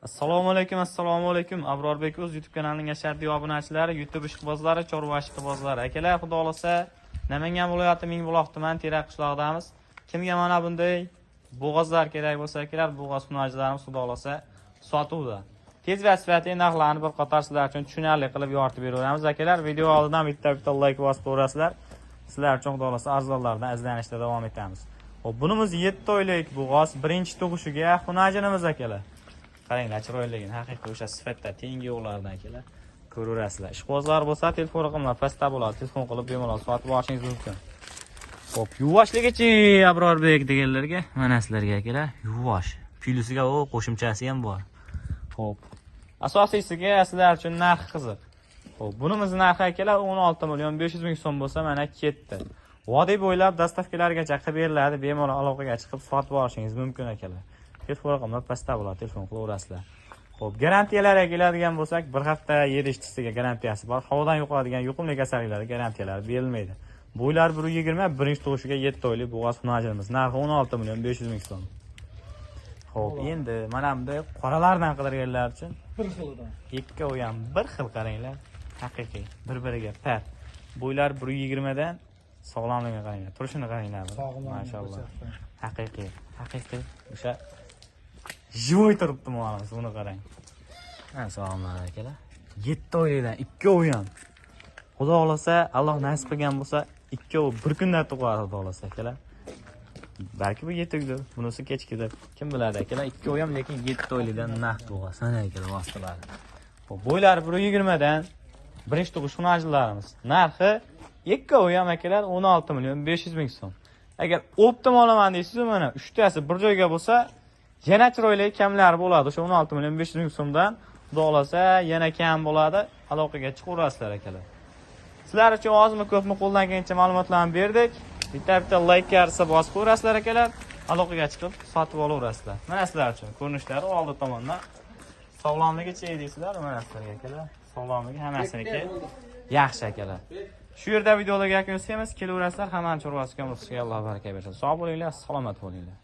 Assalomu alaykum, assalomu alaykum. Abrorbek o'z YouTube kanalining ashaddiy obunachilari, YouTube ishqibozlari, chorva ishqibozlari. Akalar, xudo xolasa, Namangan viloyati Mingbuloq tumani Terak qishlog'idamiz. Kimga mana bunday bo'g'ozlar kerak bo'lsa, akalar, bo'g'oz hunarchilarimiz xudo xolasa sotuvda. Tez va sifatli narxlarni bir qator sizlar uchun tushunarli qilib yoritib beraveramiz. Akalar, video oldidan bitta-bitta like bosib qo'yasizlar. Sizlar uchun xudo xolasa arzonlardan izlanishda davom etamiz. Xo'p, bunimiz 7 oylik bo'g'oz, birinchi tug'ishiga hunajinimiz akalar. Qaranglar chiroyligini, haqiqiy o'sha sifatda tengi yo'qlardan akalar. Ko'raverasizlar. Ishqibozlar bo'lsa, telefon raqamlari pastda bo'ladi. Telefon qilib bemalol sotib olishingiz mumkin. Xo'p, yuvvoshligichi Abrorbek deganlarga mana sizlarga akalar, yuvvosh. Plyusiga u qo'shimchasi ham bor. Xo'p. Asosiysiga sizlar uchun narx qiziq. Xo'p, bunimiz narxi akalar 16 million 500 ming so'm bo'lsa, mana ketdi. Vodiy bo'ylab dostavkalargacha qilib beriladi. Bemalol aloqaga chiqib sotib olishingiz mumkin akalar. Telefon raqamlari pastda bo'ladi, telefon qilaverasizlar. Xo'p, garantiyalarga keladigan bo'lsak, bir hafta yer ishtisiga garantiyasi bor. Havodan yuqadigan yuqumli kasalliklarga garantiyalari berilmaydi. Bo'ylar 1.20, birinchi tug'ishiga 7 oylik bo'g'oz hunajimiz. Narxi 16 million 500 ming so'm. Xo'p, endi mana bunday qoralardan qidirganlar uchun Bir xilidan. ikkovi ham bir xil qaranglar. Haqiqiy, bir-biriga par. Bo'ylar 1.20 dan sog'lomligini qaranglar, turishini qaranglar. Sog'lom. Mashalloh. Haqiqiy, haqiqiy o'sha живой turibdi molimiz, buni qarang. Ha, sog'lomlar akalar. 7 oylikdan ikkovi ham. Xudo xolasa, Alloh nasib qilgan bo'lsa, ikkovi bir kunda tug'adi xudo xolasa akalar. Balki bu yetukdir, bunisi kechkidir. Kim biladi akalar, ikkovi ham lekin 7 oylikdan naq tug'adi. Mana akalar vositalari. Xo'p, bo'ylari 1.20 dan birinchi tug'ish hunarchilarimiz. Narxi ikkovi ham akalar 16 million 500 ming so'm. Agar оптом olaman deysiz, mana uchtasi bir joyga bo'lsa, yana chiroyli kamlari bo'ladi. O'sha 16 million 500 ming so'mdan xudo xolasa yana kam bo'ladi. Aloqaga chiqaverasizlar akalar. Sizlar uchun ozmi ko'pmi qo'ldan kelgancha ma'lumotlarni berdik. Bitta-bitta like arsa bosib qo'yasizlar akalar. Aloqaga chiqib sotib olaverasizlar. Mana sizlar uchun ko'rinishlari oldi tomondan. Sog'lomligichi deysizlar, mana sizlarga akalar. Sog'lomligi hammasiniki yaxshi akalar. Shu yerda videolarga yakun yasaymiz. Kelaverasizlar, hammani chorvasiga Alloh baraka bersin. Sog' bo'linglar, salomat bo'linglar.